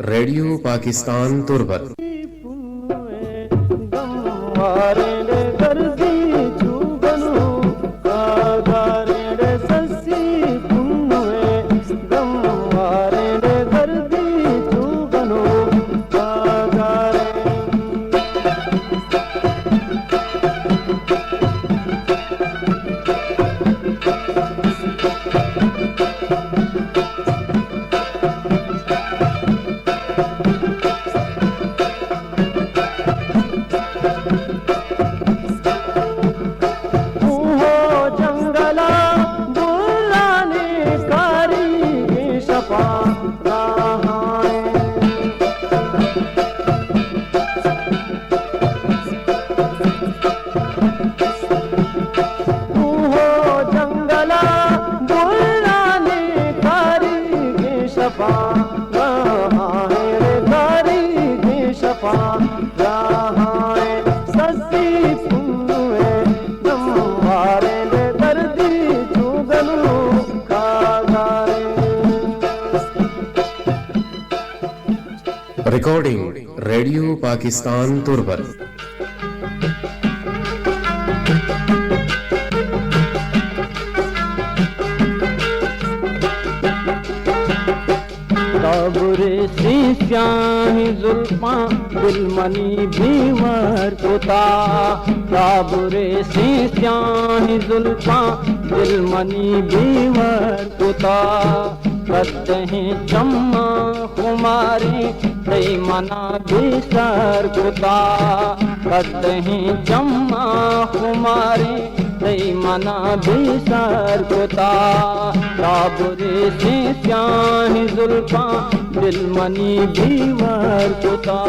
ریڈیو پاکستان تربت۔ کوہ و جنگل ءَ درانی کاریگیں شپاں راہائیں۔ کوہ و جنگل ءَ درانی کاریگیں شپاں راہائیں، کاریگیں شپاں راہائیں۔ سسی پنوئے نمباریں دردی چو گنوکا گاریں۔ ریکارڈنگ، ریڈیو پاکستان تربت۔ تابریسیں سیاہیں زلفاں دل منی بیوار کتا، تابریسیں سیاہیں زلفاں دل منی بیوار کتا۔ کدہیں چماں خماریں تئی منا بے سر کتا، کدہیں چماں خماریں تئی منا بے سر کتا۔ تابریسیں سیاہیں زلفاں دل منی بیوار کتا۔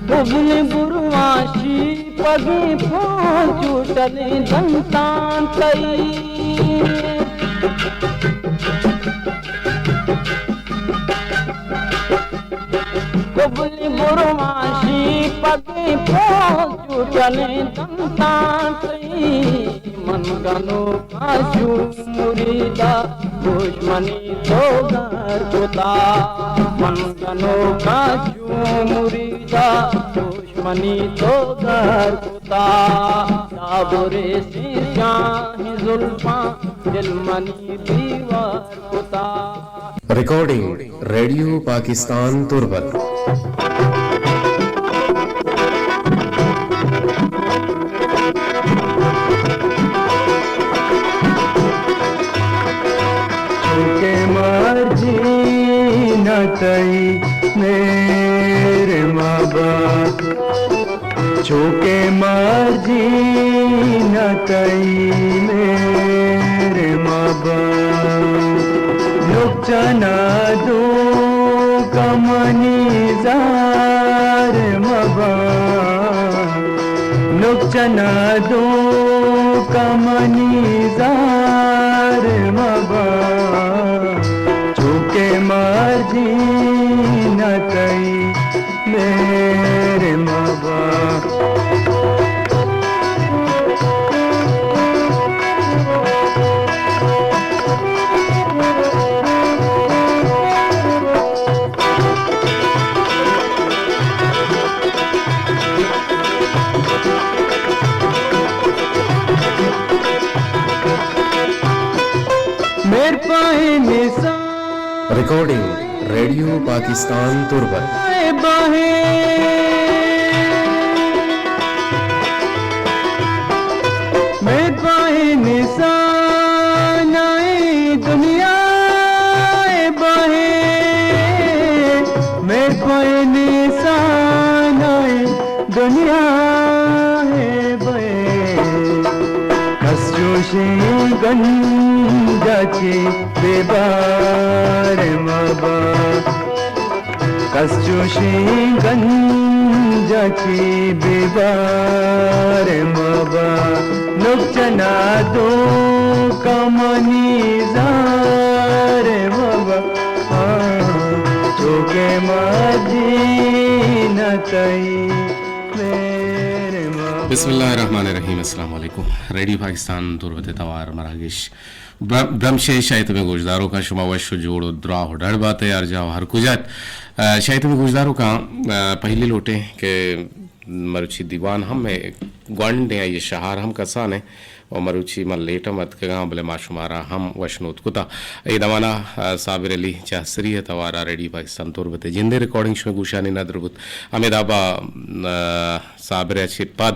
ببلیں برواشی پگیں پونچ چوٹلیں دنتان تئی۔ ببلیں برواشی پگیں پونچ چوٹلیں دنتان تئی۔ من گنوکاں چو مریدا گوش منی تو گار کتا، من گنوکاں چو مریدا گوش منی تو گار کتا۔ تابریسیں سیاہیں زلفاں دل منی دیوار کتا۔ ریکارڈنگ، ریڈیو پاکستان تربت۔ چونکہ مرجی نہ تئی مہر مبا، چو کہ مرجی نہ تئی مہر مبا، نک چنا دو کمنی زار مبا، نک چنا دو کمنی زار مبا، چو کہ مرجی نہ تئی مہر مبا۔ مہر پہ نسان ریکارڈنگ، ریڈیو پاکستان تربت۔ مہر پہ نسان ءَ دنیا ءَ بہے، مہر پہ نسان ءَ دنیا ءَ بہے۔ کس چوشیں گنج ءَ چہ بے بار مبا، کس چوشیں گنج ءَ چہ بے بار مبا، نک چنا دو کمنی زار مبا۔ آ، چو بسم اللہ الرحمن الرحیم۔ السلام علیکم۔ ریڈیو پاکستان تربت ءِ توار مراگش بر-، برمش ءِ شاہیتمیں گوشداروکاں، شما وش و جوڑ و دراہ و ڈڑ بات ئے، ہر جاہ و ہر کجا ات۔ آ، شاہیتمیں گوشداروکاں، آ، پہلی لوٹیں کہ مروچی دیوان ہم اے گونڈیں، آئی شہار ہم کسانیں و مروچی من لیٹ ہم اتکگاں، بلے ما شمارا ہم وشنود کتا۔ اے دمانا، آ، صابر علی چہسری ءِ توارا ریڈیو پاکستان تربت ءِ جندیں ریکارڈنگ شمئے گوشانی ندر بوت۔ ہمے دابا، آ، صابر ءَ چہ پد،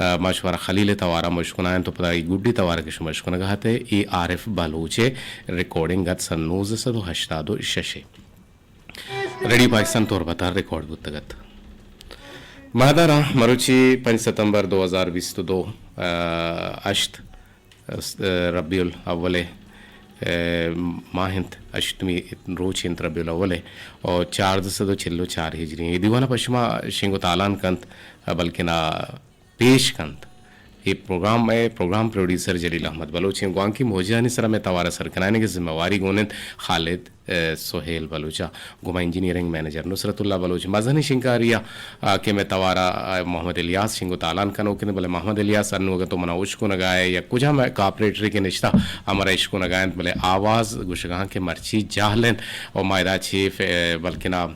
آ، ما شمارا خلیل ءِ توارا ہم اشکنائینت و پدا اے گڈی توار کہ شما اشکنگا ات، اے عارف بلوچ ءِ ریکارڈنگ ات سن نوزدہ سد و ہشتاد و شش ءَ۔ ریڈیو پاکستان تربت ءَ ریکارڈ بوتگ ات۔ مہداراں مروچی پنچ ستمبر دو ہزار بیست و دو، آ، ہشت، آ، ربیع الاول ءِ، آ، ماہ انت، ہشتمی روچ انت ربیع الاول ءِ، اور چاردہ سد و چل و چار ہجری۔ اے دیوان ءَ پہ شما شنگ و تالان کنت، آ، بلکنا پیش کنت۔ اے پروگرام ءِ پروگرام پروڈیوسر جلیل احمد بلوچ ایں، گوانکی موجانی سرا مئے توار ءِ سرکنائینگ ءِ ذمہ واری گون انت خالد، آ، سہیل بلوچ ءَ، گوما انجینئرنگ منیجر نصرت اللہ بلوچ۔ مزنیں شنگکاری ءَ، آ، کہ مئے توار ءَ، آ، محمد الیاس شنگ و تالان کنوک انت، بلے محمد الیاس انو اگاں تو منا اشکنگا ئے یا کجام کاپریٹرے کہ نشتہ ہمارا اشکنگا انت، بلے آواز گوشگاں کہ مرچی جہل انت و ما ادا چی ف-، بلکنا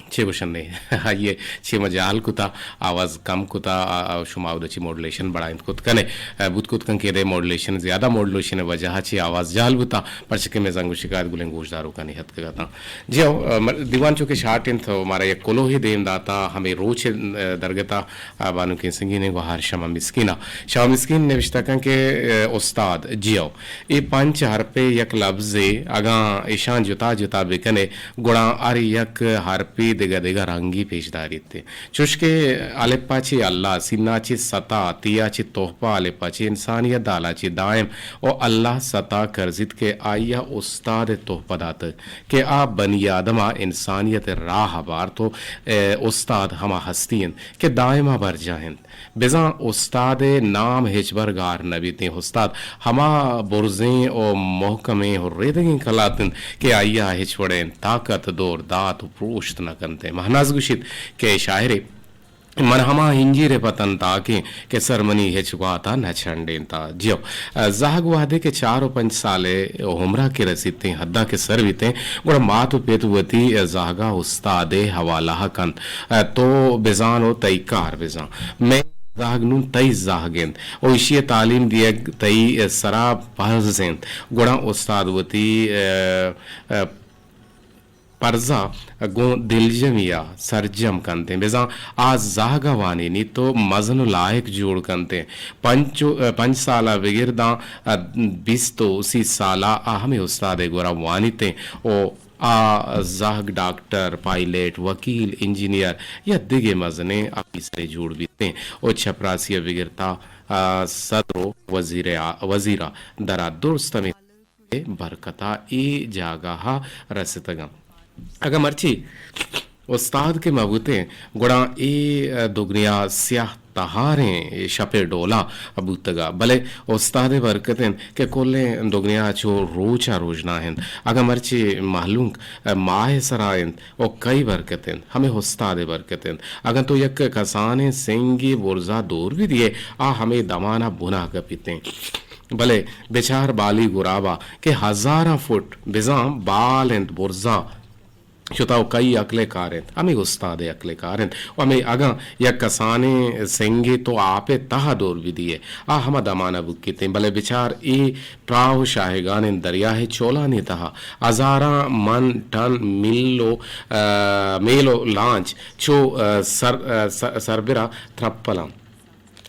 چے گوشن نے؟ آئی ءَ چے ما جہل کتا، آواز کم کتا، آ، آ، شما اودا چے ماڈولیشن بڑائینت کت کنے۔ آ، بوت کت کن کہ ادے ماڈولیشن، زیادہ ماڈولیشن ءِ وجہ ءَ چے آواز جہل بوتا، پرچہ کہ مئے زنگ و شکایت گلیں گوشداروکانی اتکگ اتاں۔ جی ہو، آ، مر-، دیوان چونکہ شارٹ انت، تو مارا یک کلوہے دیم داتا، ہمے روچ ءِ، آ، درگتا، آ، بانکیں سنگین ءِ گوہار شمع مسکین ءَ۔ شمع مسکین نوشتہ کن کہ، آ، استاد، جی ہو، اے پنچ حرپ ءِ یک لبزے، اگاں ایشاں جتا جتا بکنے، گڑا ہر یک حرپے دگہ دگہ رنگے پیش داریت۔ چوش کہ الپ ءَ چہ اللہ، سین ءَ چہ ستا، تے ءَ چہ تحفہ، الف ءَ چہ انسانیت، دال ءَ چہ دائم و اللہ ستا کرزیت کہ آئی ءَ استاد ءِ تحفہ داتگ کہ آ بنی آدم ءَ انسانیت ءِ راہ ءَ بارت و، اے، استاد ہما ہستی انت کہ دائم ءَ برجاہ انت۔ بزاں استاد ءِ نام ہچبر گار نہ بیتیں۔ استاد ہما برزیں و مہکمیں و ریدگیں کلات انت کہ آئی ءَ ہچ وڑیں طاقت، دور دات و پروشت نہ کنتیں۔ مہناز گوشیت کہ اے شاعرے من ہما ہنجیر ءِ پتن تاکیں کہ سر منی ہچ گوات ءَ نہ چنڈینتا۔ جیو، زہگ وہدے کہ چار و پنچ سال ءِ عمر ءَ کہ رسیتیں، حد ءَ کہ سر بیتیں، گڑا مات و پت وتی زہگ ءَ استاد ءِ حوالہ ءَ کنت۔ تو بزان و تئی کار بزان۔ مئے زہگ نوں تئی زہگ انت و ایشی ءِ تعلیم دیگ تئی سرا پرز انت۔ گڑا استاد وتی، ا، ا، پرزا گوں دلجمی ءَ سرجم کنتیں۔ بزاں آ زہگ ءَ وانینیت و مزن و لائق جوڑ کنتیں۔ پنچ، پنچ سال ءَ بگر داں بیست و سی سال ءَ آ ہمے استاد ءِ گورا وانیتیں و آ زہگ ڈاکٹر، پائلٹ، وکیل، انجینئر یا دگہ مزنیں آفیسرے جوڑ بیتیں و چپراسی ءَ بگر تا، آ، صدر و وزیر ءَ، وزیر ءَ درا درست ہمے برکت ءَ اے جاگہ ءَ رستگ انت۔ اگاں مرچی استاد کہ مہ بوتیں، گڑا اے دگنیا سیاہ تہاریں شپ ءِ ڈول ءَ بوتگ ءَ، بلے استاد ءِ برکت انت کہ کلیں دگنیا چو روچ ءَ روژنا انت۔ اگاں مرچی مہلوک ماہ ءِ سرا انت، او کئی برکت انت؟ ہمے استاد ءِ برکت انت۔ اگاں تو یک کسانیں سنگے برزا دور بہ دیئے، آ ہمے دمان ءَ بن ءَ کپیتیں۔ بلے بچار بالی گراب ءَ کہ ہزاراں فٹ بزاں بال انت، برزا شتا و کئی عقل ءِ کار انت؟ ہمے استاد ءِ عقل ءِ کار انت۔ و ہمے اگاں یک کسانیں سنگے تو آپ ءِ تہ ءَ دور بہ دیئے، آ ہما دمان ءَ بکیتیں۔ بلے بچار اے پراہ و شاہگانیں دریا ءِ چولانی تہ ءَ ہزاراں من ٹن مل و، آ، میل و لانچ چو، آ، سر، آ، س-، سربرا ترپلاں،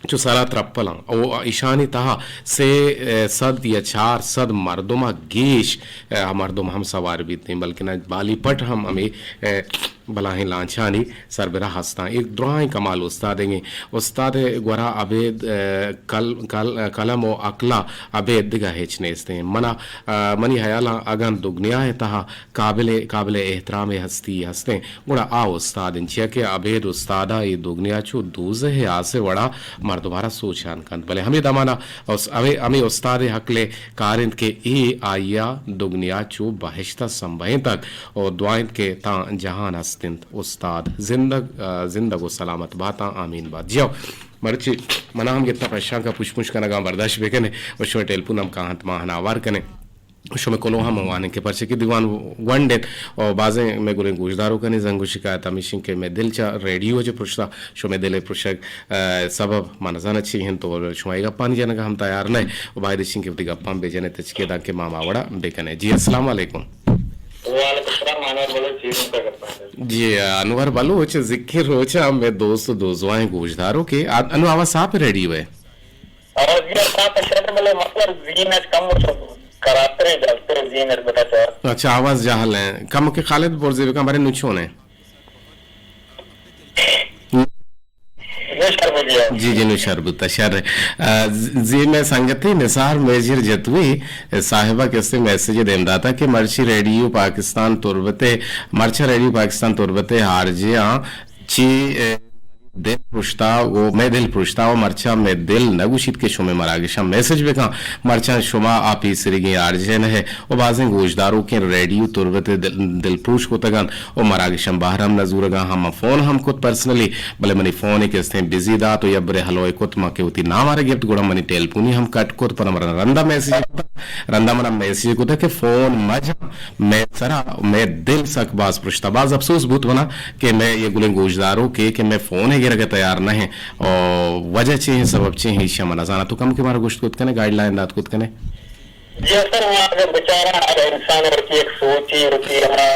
چو سرا ترپلاں۔ او ایشانی تہ ءَ سے، آ، سد یا چار سد مردم ءَ گیش، آ، مردم ہم سوار بیتیں، بلکنا بالی پٹ ہم ہمے، آ، بلاہیں لانچانی سربراہ ہستاں۔ اے دراہیں کمال استاد انگیں۔ استاد گورا ابید، ء، کل-، کل-، قلم و عقلا ابید دگہ ہچ نیستیں۔ منا، ء، منی حیالاں اگاں دگنیا ء تہا قابل، قابل احترام ہستی ہستیں، گڑا آ استاد انت، چیا کہ ابید استاداں اے دگنیا چو دوزہ آسے وڑا مردمارا سوچان کنت۔ بلے ہمے دمانا اس-، ہمے، ہمے استاد حقل کار انت کہ اے آئیا دگنیا چو بہشت سمبہینتگ۔ و دعا انت کہ تاں جہان ہست انت استاد۔ زندگ، آ، زندگ و سلامت باتاں، آمین بات۔ جیو، مرچی منا ہم گتا پشانکا پوش پوش کنگاں، برداشت بکنے و شما ٹیلیفون ہم کاہنت، ما ہنا آوار کنے۔ شما کلو ہم وانیں کہ پرچہ کہ دیوان گونڈ انت و بازیں میں گلیں گوشدارو کنے زنگ و شکایت ہمیشن کہ میں دل چا ریڈیو چہ پرشتا، شما دل پرشگ، آ، سبب ما نزانہ چی انت و شما اے گپانی جنگا ہم تیار نہ و باید شین کہ وتی گپاں بجنے تچکے داں کہ ما ماوڑا بکنے۔ جی، السلام علیکم۔ وعلیکم السلام، انور بلوچ چیرموت ء گپ ء۔ جی، انور بلوچ، زکی روچ ء مئے دوست و دوزواہیں گوشدارو کہ آ-، انو آواز صاف ریڈیو ء۔ آواز بھی صاف ء شاید، بلے مطلب زین اچ کم و خرابتر ہے، جلتر زین اچ بتا چار۔ اچھا، آواز جہل ہے۔ کم کہ خالد برزی بکن بارے نچون ہے۔ نوں شر بوت۔ جی، جی، نوں شر بوت، شر۔ آ، ز-، زی مئے سنگتے نثار میجر جتوئی صاحبہ کسے میسج دیم داتا کہ مرچی ریڈیو پاکستان تربت ء، مرچا ریڈیو پاکستان تربت ء آر جے آں چی، آ، دل پرشتا و مئے دل پرشتا و مرچا مئے دل نہ گوشیت کہ شمئے مراگشاں میسج بکاں، مرچاں شما آ پیسریگیں آر جے نہ ء و بازیں گوشداروکیں ریڈیو تربت ء دل، دلپروش کتگ انت۔ و مراگشاں بہر ہم نزورگاں، ہم من فون ہم کت پرسنلی، بلے منی فون ء کستیں بزی دات و یبرے ہلو ء کت، ما کہ وتی نام ء را گپت، گڑا منی ٹیلیفونی ہم کٹ کت، پدا من رندا میسج کت، رندا منا میسج کت کہ فون مجاں، مئے سرا مئے دل سک باز پرشتا۔ باز افسوس بوت منا کہ مئے یہ گلیں گوشدارو کہ، کہ مئے فون ء گرگ ء تیار نہ ہیں۔ او وجہ چے ہیں، سبب چے ہیں، ایشی من نزاناں۔ تو کم کہ مارا گوشت کت کنے، گائیڈ لائن دات کت کنے۔ جی سر، ما اگر بچاراں ہر انسان وتی یک سوچے، وتی ہما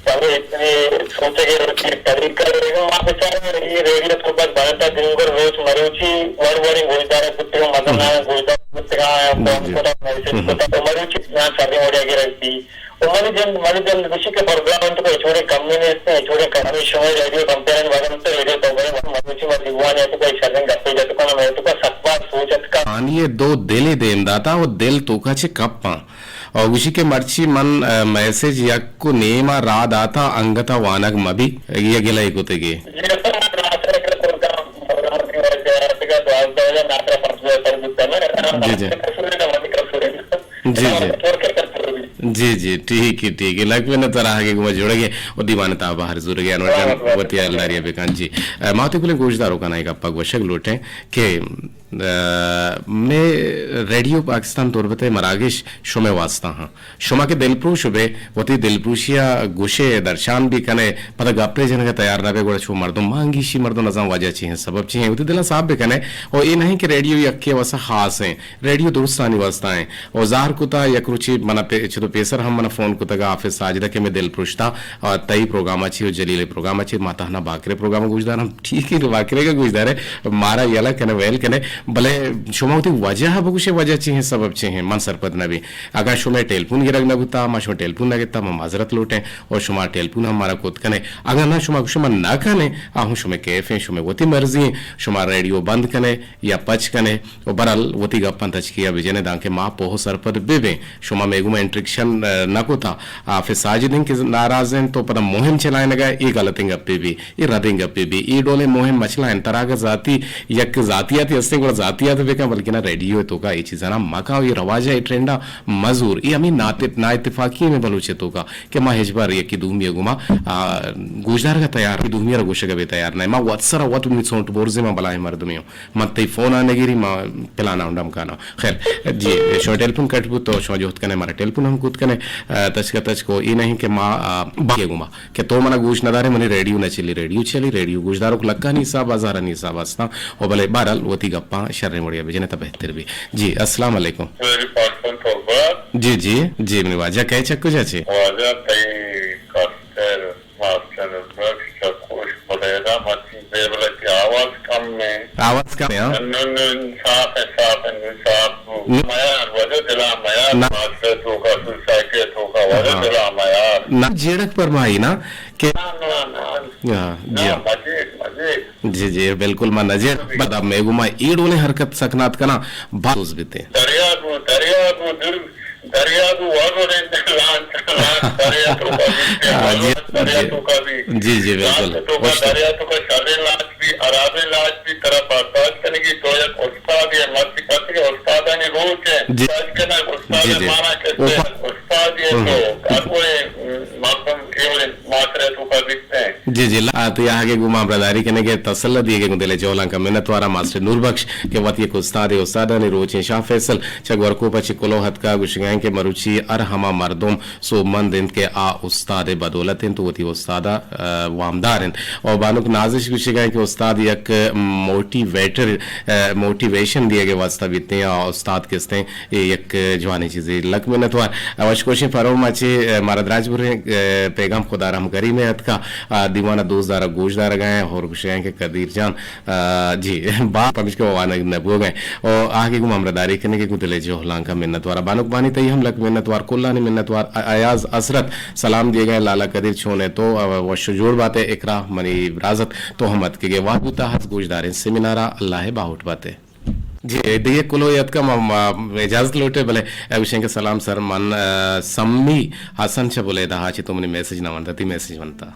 پہلے اتنے سوچگے، وتی طریقہ ہے، ما بچاراں یہ ریڈیو تو بس بنتا دن بھر روچ مروچی وڑ وڑیں گوشدار کتگاں، مزن گوشدار کتگاں، فون کتا، میسج کتا، تو مروچی نا سریں وڑیا گرگتی۔ و منی جند، منی جند گوشی کہ پروگرام تو کوئی چھوڑے کم نہیں، اس نے چھوڑے کم نہیں، شمئے ریڈیو کمپیئرن وغیرہ تو ریڈیو کمپیئرن مروچی ما دیوان ہے تو کوئی شریں گپے جت کنا، میں تو کا سک بار سوچت کا۔ آنی ء دو دل ء دیم داتا و دل توکا چہ کپاں۔ او گوشی کہ مرچی من، ء، میسج یک و نیم ء را داتا، انگت ء وانگ مہ بی، یہ گلہ ء کتگے۔ جی سر، من رات ء کر کرداں، پروگرام کی وجہ ء دوازدہ بجہ ناکرا پانچ بجہ سر بوتا نا، جی، جی۔ قصور ہے نا، وانی قصور ہے۔ جی، جی۔ تو کے قصور ہے۔ جی، جی، ٹھیک ہے، ٹھیک ہے۔ لگ میں نہ ترا آگے گما جڑ گئے اور دیوان تا باہر زور گئے، انور جان، وتی الداری بکن۔ جی۔ ء، ما تو کلیں گوشدارو کنا ایک اپا گوشگ لوٹیں کہ ء، مئے ریڈیو پاکستان تربت ء مراگش شمئے واسطہ ہاں۔ شما کہ دلپروش بے، وتی دلپروشی ء گوشے، درشان بھی کنے، پدا گپے جنگ ء تیار نہ بے، گڑا چو مردم مانگیشی، مردم نزان وجہ چی ہیں، سبب چی ہیں، وتی دل ء صاف بکنے۔ او اے نہیں کہ ریڈیو یکے واسطہ خاص ہیں، ریڈیو درستانی واسطہ ہیں۔ او ظاہر کتا یک روچی منا پے-، چدو پیسر ہم منا فون کتگا حافظ ساجدہ کہ میں دلپروشتا، آ، تئی پروگرام ء چی و جلیل ء پروگرام ء چی، ما تہنا باکرے پروگرام ء گوشدار ہم، ٹھیک ہے، باکرے کا گوشدار ہے، مارا یلہ کنے، ویل کنے، بلے شما وتی وجہ ء بگوشے، وجہ چی ہیں، سبب چی ہیں، من سرپد نہ بی۔ اگاں شما ٹیلیفون گرگ نہ بوتا، ما شما ٹیلیفون نہ گتا، ما معذرت لوٹیں، اور شما ٹیلیفون ہم مارا کت کنے۔ اگاں نہ شما گوشے من نہ کنے، آ ہوں شما کیف ہیں، شما وتی مرضی ہیں، شما ریڈیو بند کنے یا پچ کنے، و برحال وتی گپاں تچکی ء بجنے دانکہ ما پوہ سرپد بہ بیں۔ شما مئے گوما انٹریکشن، ء، نہ کتا۔ حافظ ساجد انت کہ ناراض انت تو پدا مہم چلائینگ ء، اے غلطیں گپے بی، اے ردیں گپے بی، اے ڈولیں مہم مچلائین۔ ترا اگاں ذاتی یک ذاتیاتے ہستیں گڑا ذاتیات بکن، بلکنا ریڈیو ء توکا اے چیزانا مکن، اے رواج ء، اے ٹرینڈ ء مزور۔ اے ہمیں نات-، نااتفاقی میں بلوچ ء توکا کہ ما ہچبر یکی دومی ء گوما، آ، گوشدارگ ء تیار، دومی ء را گوشگ ء بے تیار نہ۔ ما وت سر ء وت منی سونٹ بورزے، ما بلاہیں مردمے ہوں۔ من تئی فون ء نگیری، ما پلان ء ڈمکان ء۔ خیر، جی، شما ٹیلیفون کٹ بوت تو شما جہد کنے، مارا ٹیلیفون ہم کت کنے۔ ء، تچک ء تچک و اے نہیں کہ ما، ء، باقی گوما کہ تو منا گوش نہ دارے، منی ریڈیو نہ چلی، ریڈیو چلی، ریڈیو گوشداروک لکھانی حساب، ہزارانی حساب ہستاں۔ و بلے بہرحال وتی گپاں شریں وڑیا بجنے تا بہتر بی۔ جی، السلام علیکم۔ ریڈیو پاکستان تربت۔ جی، جی، جی، منی واجہ کئے چک کجا چے؟ واجہ تئی کاستر ماسٹر بخش چکوش پلیرا مچی بیبلہ کہ آواز کم ہے۔ آواز کم ہے، ہاں۔ نون، نون، صاف ہے، صاف ہے، نون صاف ہو۔ نو- میار، وجہ دلا میار، نہ۔ ماسٹر تو کا، سوسائٹی تو کا، وجہ ہاں۔ دلا میار۔ نا جیڑک پر مائی نا کہ ہاں، جی ہاں۔ جی جی، بالکل، من نجیڑ بدا میگو ما ایڑونے حرکت سکنات کنا، باز بیتے۔ دریا گو، دریا گو، در، دریا گو، واگو رند لانچ، لانچ دریا تو کا بھی، ہاں، جی، دریا جی۔ تو کا بھی۔ جی جی، بالکل۔ تو کا دریا تو کا شرے لانچ بھی، عرابے لانچ بھی، طرف برداشت کرنے کی تو یک استاد ہے، مرضی کرتے کہ استادانی روچ ہے۔ جی۔ برداشت کرنا استاد جی جی۔ مانا کہتے ہیں، استاد یہ تو ہر کوئی مردم کیول معاشرے تو کا بھی جی جی، لا، تو یہاں کے گما برادری کنے کے تسلہ دیے کے دل جولان کا منت وارا ماسٹر نور بخش کہ وت یک استاد، استادانی روچیں شاہ فیصل چہ گورکوپ چہ کلو ہتکا گوشگائیں کہ مروچی ہر ہما مردم سوبمند انت کہ آ استاد بدولت انت، وتی استاد وامدار انت۔ اور بانک نازش گوشگائیں کہ استاد یک موٹیویٹر، موٹیویشن دیے کے واسطہ بیتے ہیں، استاد کستے اے یک جوانیں چیزے، لک منت وار۔ وش کوشیں پروم ءَ چہ مارا دراج بریں، پیغام خدا رحم کریم ءَ اتکا، دیوان ءَ دوست دارگ گوش دارگ ءَ اور گوشگ ءَ کہ قدیر جان، جی با پمشکہ وانگ نہ بوگ ءَ او آگے گوں ہمراہ داری کنگ ءَ گوں دل ءِ جہلانک ءَ منت وار۔ بانک بانی تئی ہم لک منت وار، کلانی منت وار۔ ایاز حسرت سلام دیگ ءَ، لالا قدیر چون ئے تو؟ وش و جوڑ بات ئے۔ اقرا منی برازت تو ہم اتکگ ئے، وہد بوتا ہست گوش داریں سیمینار ءَ، اللہ ءِ باہوٹ بات ئے۔ جی، دگہ کلوہ اتکا ما، ما اجازت لوٹے، بلے گوشیں کہ سلام سر من، آ، سمی حسن چہ بلیدہ ءَ چہ تو منی میسج نہ ونتا، تئی میسج ونتا۔